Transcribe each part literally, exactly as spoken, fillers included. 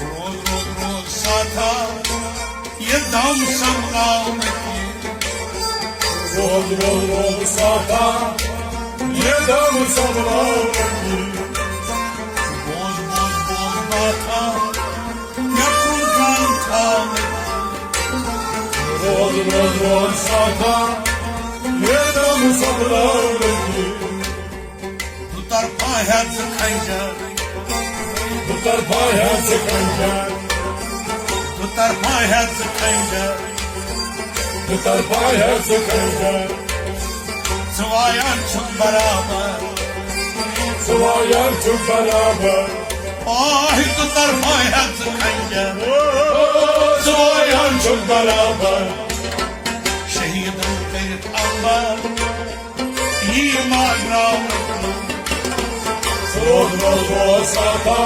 روز روز روز ساتھا، یہ دم سنبھلاو نہٕ کینٛہہ۔ روز روز روز ساتھا، یہ دم سنبھلاو نہٕ کینٛہہ۔ بوز بوز بوز باتھا، مےٚ کُن کَن تھاو نہٕ کینٛہہ۔ روز روز روز ساتھا، یہ دم سنبھلاو نہٕ کینٛہہ۔ دُطرفہ ہٮ۪تھ ژٕ خنجر۔ دُطرفہ ہٮ۪تھ ژٕ خنجر۔ دُطرفہ ہٮ۪تھ ژٕ خنجر۔ دُطرفہ ہٮ۪تھ ژٕ خنجر۔ ژٕ وایان چھُکھ برابر۔ ژٕ وایان چھُکھ برابر۔ آہ، دُطرفہ ہٮ۪تھ ژٕ خنجر۔ ژٕ وایان چھُکھ برابر۔ شہیٖدن کٔرِتھ عنبر۔ یی ماگراونہٕ۔ روز روز روز ساتھا،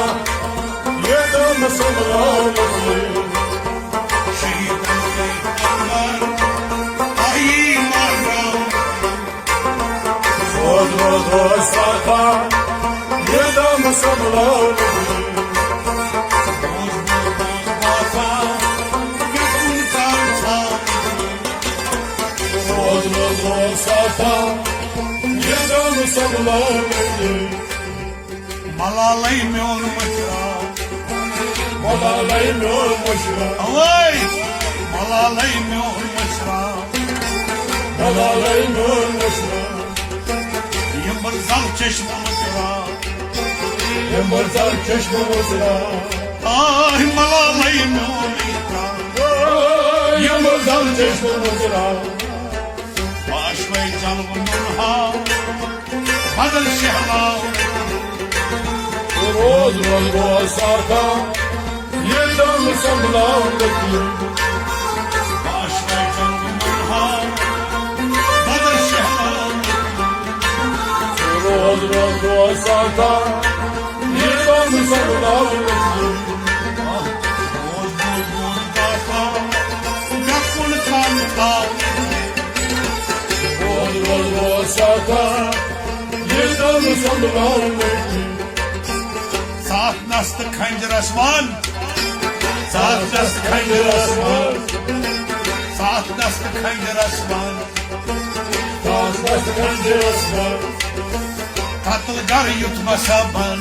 یہ دم سنبھلاونہٕ۔ شہیدن گٔے عنبر، آیی ماگراونہٕ۔ روز روز روز ساتھا، یہ دم سنبھلاونہٕ۔ روز روز روز باسان، مےٚ کُن کر ژھانہٕ۔ روز روز روز ساتھا، یہ دم سنبھلاونہٕ۔ ملالے میون مشرا۔ ملالے میون مشرا۔ اوے، ملالے میون مشرا۔ ملالے میون مشرا۔ یمبر زل چشم مشرا۔ یمبر زل چشم مشرا۔ آہ، ملالے میون مشرا۔ یمبر زل چشم مشرا۔ پاشوے جلوٕ نُنہا، بدل شہلاو۔ روز روز روز ساتھا، یہ دم سنبھلاو۔ پاشوے جلوٕ نُنہا، بدل شہلاو۔ روز روز روز ساتھا، یہ دم سنبھلاو۔ روز روز روز باسان، مےٚ کُن کَن تھاو۔ روز روز روز ساتھا، یہ دم سنبھلاونہٕ۔ ساتھ نس تہٕ خنجرس ون۔ ساتھ نس تہٕ خنجرس ون۔ ساتھ نس تہٕ خنجرس ون۔ ساتھ نس تہٕ خنجرس ون۔ قتل گر یُتھ بسا بن۔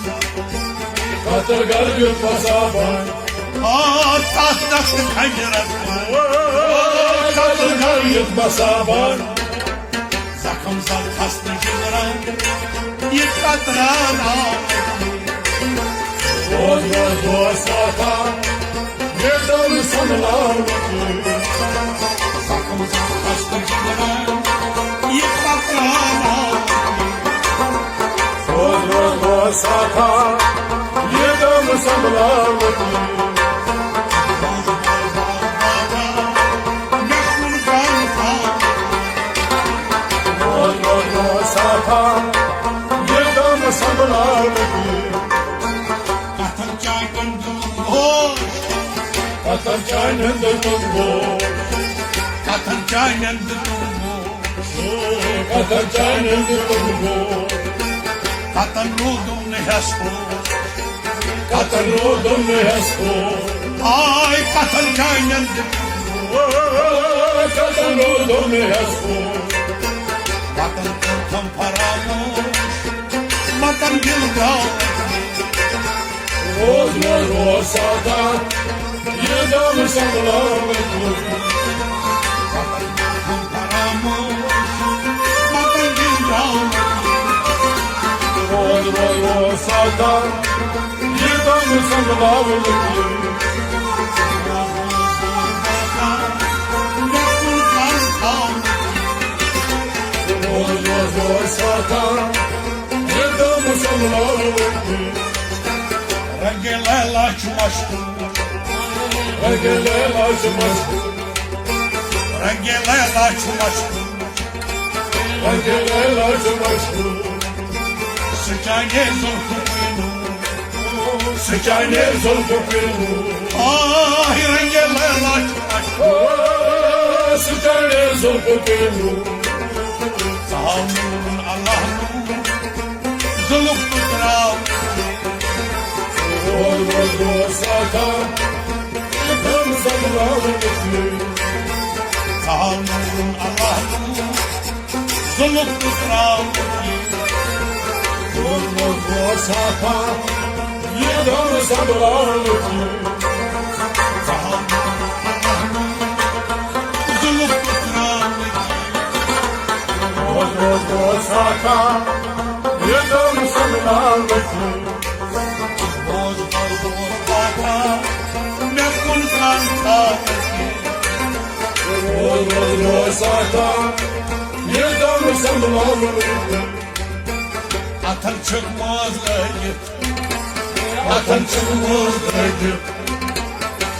قتل گر یُتھ بسا بن۔ آ، تتھ دست کھنجرس منٛز۔ قتل گر یُتھ بسا بن۔ زخم زد کھسنہٕ جگرن، یہِ قطران آو۔ روز روز روز ساتھا، یہ دم سنبھلاو۔ زخم زد کھسنہٕ جگرن، یہِ قطران آو۔ روز روز روز ساتھا، یہ دم سنبھلاو۔ روز روز روز ساتھا، یہ دم سنبھلاو۔ کتھن چانٮ۪ن دِتُم گوش۔ کتھن چانٮ۪ن دِتُم گوش۔ کتھن چانٮ۪ن دِتُم گوش۔ کتھن چانٮ۪ن دِتُم گوش۔ کتھن روٗدُم نہٕ ہٮ۪س ہوش۔ کتھن روٗدُم نہٕ ہٮ۪س ہوش۔ آے کتھن چانٮ۪ن دِتُم گوش۔ کتھن روٗدُم نہٕ ہٮ۪س ہوش۔ وطن کوٚرتھم فراموش۔ وطن دِل درٛاو۔ روز روز روز ساتھا، یہ دم سنبھلاو۔ روز روز روز ساتھا، یہ دم سنبھلاو۔ روز روز روز ساتھا، یہ دم سنبھلاو۔ رنگ لیلا چھُ مشکوک۔ رنگ لیلا چھُ مشکوک۔ رنگ لیلا چھُ مشکوک۔ رنگ لیلا چھُ مشکوک۔ سُہ چانے زُلفہٕ پینو۔ سُہ چانے زُلفہٕ پینو۔ آہ، رنگ لیلا چھُ مشکوک۔ سُہ چانے زُلفہٕ پینو۔ ژٕ ہاو نوٗرُن اللہ نوٗر۔ ظلم تہٕ ترٛاونہٕ کِنۍ۔ روز روز روز ساکھا، غم سنبھالنہٕ کِنۍ۔ سہل نہٕ ووٚن اللہ نہٕ، ظلم تہٕ ترٛاونہٕ کِنۍ۔ روز روز روز ساکھا، یہِ غم سنبھالنہٕ کِنۍ۔ سہل نہٕ ووٚن اللہ نہٕ، ظلم تہٕ ترٛاونہٕ کِنۍ۔ روز روز روز ساکھا، یہِ غم سنبھالنہٕ کِنۍ۔ روز روز روز ساکھا، مےٚ کُن کَن تھاونہٕ کِنۍ۔ روز روز روز ساکھا، یہِ غم سنبھالنہٕ کِنۍ۔ اَتھن چھُکھ مٲنٛز لٲگِتھ، اَتھن چھُکھ مٲنٛز لٲگِتھ۔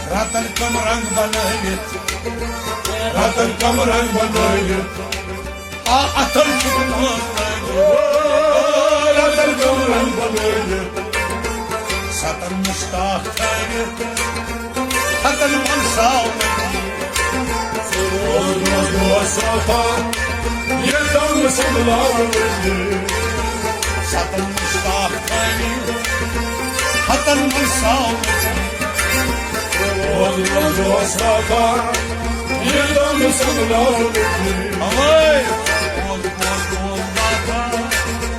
رَتَن کَم رنٛگ بَنٲوِتھ، رَتَن کَم رنٛگ بَنٲوِتھ۔ آ، اَتھن چھُکھ مٲنٛز لٲگِتھ، رَتَن کَم رنٛگ بَنٲوِتھ۔ سَتَن مُشتاق تھٲوِتھ، ہَتَن منٛدساونہٕ کِنۍ۔ روز روز روز ساکھا، یہِ غم سنبھالنہٕ کِنۍ۔ سَتَن مُشتاق تھٲوِتھ، ہَتَن منٛدساونہٕ کِنۍ۔ روز روز روز ساکھا، یہِ غم سنبھالنہٕ کِنۍ۔ اوے، روز روز روز ساکھا،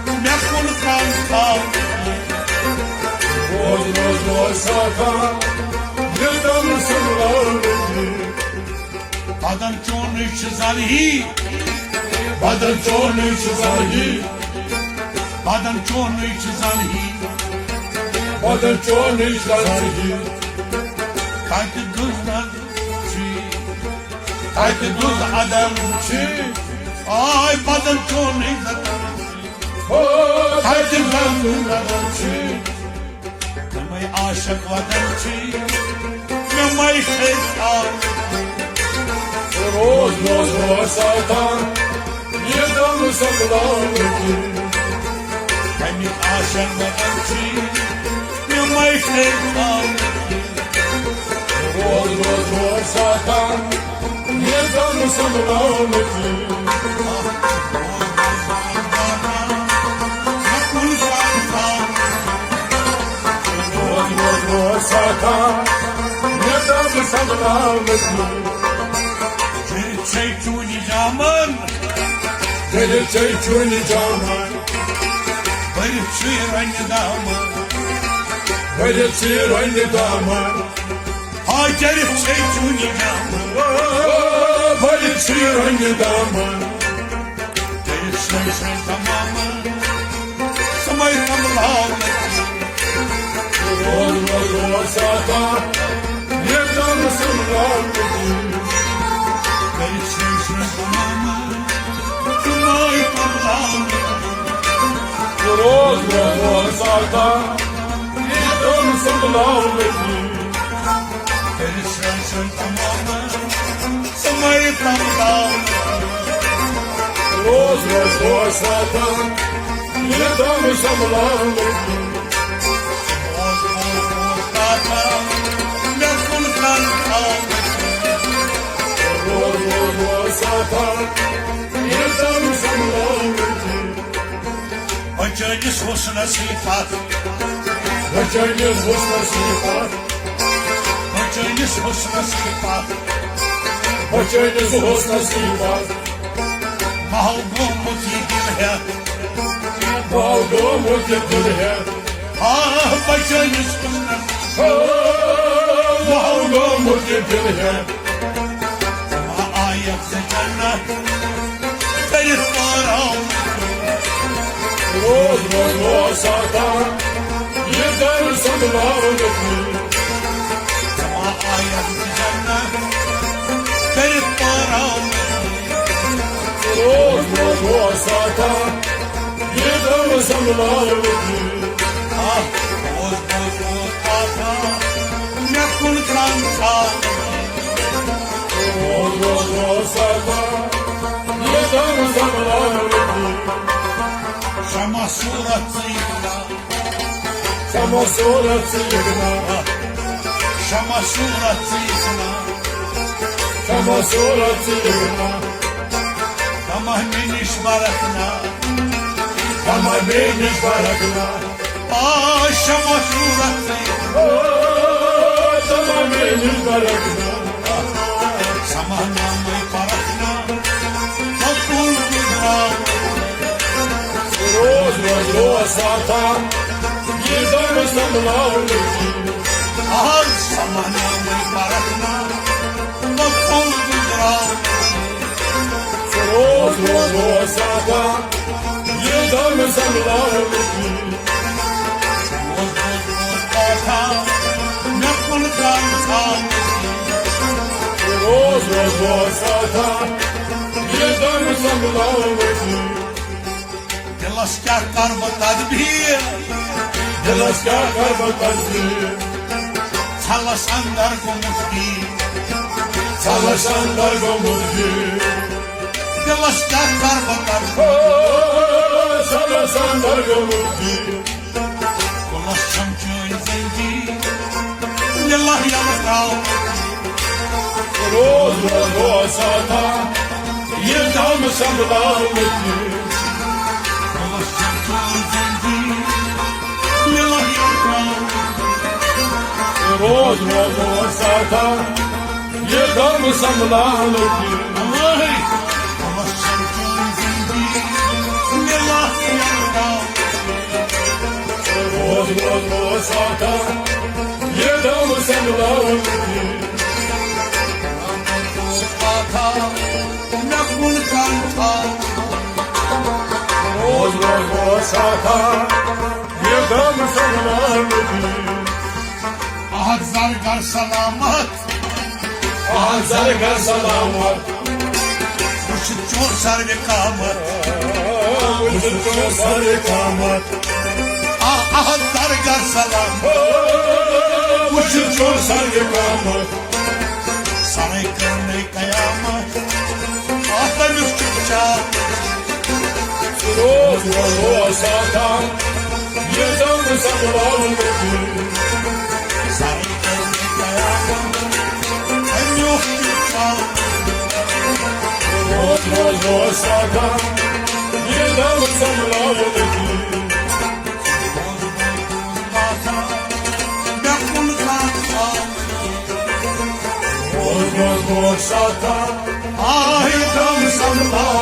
مےٚ کُن کَن تھاونہٕ کِنۍ۔ روز روز روز ساکھا، یہِ غم سنبھالنہٕ کِنۍ۔ بدن چونٕے چھُ زَن ہی، بدن چونٕے چھُ زَن ہی، بدن چونٕے چھُ زَن ہی، بدن چونٕے چھُ زَن ہی۔ تَتہِ دُز نظر چھُ، تَتہِ دُز ادب چھُ، آے بدن چونٕے زَن ہی۔ ہو، تَتہِ دُز نظر چھُ۔ مےٚ مَے عاشق وطن چھُے، مےٚ مَے چھے ژھاو۔ روز روز روز ساکھا، یہِ غم سنبھالنہٕ کِنۍ۔ اَمِکۍ عاشق وطن چھُے، مےٚ مَے چھے ژھاو۔ روز روز روز ساکھا، یہِ غم سنبھالنہٕ کِنۍ۔ روز روز روز ساکھا، یہِ غم سنبھالنہٕ کِنۍ۔ چھے چونہِ جامن، دِلہِ چھے چونہِ جامن۔ بٔرِتھ چھُے رنہِ دامن۔ بٔرِتھ چھُے رنہِ دامن۔ ہا، کٔرِتھ چھے چونہِ جامن۔ بٔرِتھ چھُے رنہِ دامن۔ کٔرِتھ چھُے سُے تمامن۔ سُمے تملاونہٕ۔ روز روز روز ساکھا، یہِ غم سنبھالنہٕ کِنۍ۔ کٔرِتھ چھُے سُے تمامن۔ سُمے تملاونہٕ۔ روز روز روز ساکھا، یہِ غم سنبھالنہٕ کِنۍ۔ کٔرِتھ چھُے سُے تمامن۔ سُمے تملاونہٕ۔ روز روز روز ساکھا، یہِ غم سنبھالنہٕ۔ روز روز روز ساکھا، مےٚ کُن کَن تھاونہٕ۔ روز روز روز ساکھا، یہِ غم سنبھالنہٕ۔ بچٲنِس حُسنَسٕے پَتھ۔ بچٲنِس حُسنَسٕے پَتھ۔ بچٲنِس حُسنَسٕے پَتھ۔ بچٲنِس حُسنَسٕے پَتھ۔ محو گوٚمُت یہِ دِل ہٮ۪تھ۔ محو گوٚمُت یہِ دِل ہٮ۪تھ۔ آہ، بچٲنِس حُسنَس۔ محو گوٚمُت یہِ دِل ہٮ۪تھ۔ آیَکھ ژٕ جنت کٔرِتھ پٲراونہٕ۔ روز روز روز ساکھا، یہِ غم سنبھالنہٕ۔ آیَکھ ژٕ جنت کٔرِتھ پٲراونہٕ۔ روز روز روز ساکھا، یہِ غم سنبھالنہٕ۔ آہ، روز روز روز ساکھا، مےٚ کُن کَن تھاونہٕ۔ روز روز روز ساکھا، یہِ غم سنبھالنہٕ۔ شمع صوٗرت ژٕے بنا۔ شمع صوٗرت ژٕے بنا۔ شمع صوٗرت ژٕے بنا۔ شمع صوٗرت ژٕے بنا۔ غمہ مےٚ نِش برکنا۔ تمام بیٚیہِ نِش برکنا۔ آ، شمع صورت۔ او، تمام بیٚیہِ نِش برکنا۔ سمانا میں پرکھنا، مقبول گزرا۔ روز روز روز ساتا، یہ دم سنبھلاؤ لڑکی۔ آ، سمانا میں پرکھنا، مقبول گزرا۔ روز روز روز ساتا، یہ دم سنبھلاؤ لڑکی۔ روز روز روز ساتا، مےٚ کُن کَن تھاو۔ روز روز روز ساتا، یہ دم سنبھلاؤ لڑکی۔ دِلس کیٛاہ کَرٕ بہٕ تدبیٖر؟ دِلس کیٛاہ کَرٕ بہٕ تدبیٖر؟ ژھلس اندر گوٚمُت گیٖر۔ ژھلس اندر گوٚمُت گیٖر۔ دِلس کیٛاہ کَرٕ بہٕ تدبیٖر؟ او، ژھلس اندر گوٚمُت گیٖر۔ کُلس چھم چٲنۍ زندگی، لِلہ یلہٕ ترٛاو۔ روز روز روز ساتا، یہ دم سنبھلاؤ لڑکی۔ کُلس چھم چٲنۍ زندگی، لِلہ یلہٕ ترٛاو۔ روز روز روز ساتا، یہ دم سنبھلاؤ لڑکی۔ اللہ۔ کُلس چھم چٲنۍ زندگی، لِلہ یلہٕ ترٛاو۔ روز روز روز ساتا، یہ دم سنبھلاؤ لڑکی۔ ساتا، مےٚ کُن کَن تھاو۔ روز روز روز ساتا، یہ دم سنبھلاؤ لڑکی۔ احد زرگر سلامت۔ احد زرگر سلامت۔ وٕچھ چون سر قامت۔ وٕچھ چون سر قامت۔ آ، احد زرگر سلامت۔ وٕچھ چون سر قامت۔ سرے کرنے قیامت۔ آ، تمیُک چُپ چاپ۔ روز روز روز ساتا، یہ دم سنبھلاؤ لڑکی۔ روز روز روز ساتا، یہ دم سنبھلاؤ لڑکی۔ روز روز روز ساتا، یہ دم سنبھلاؤ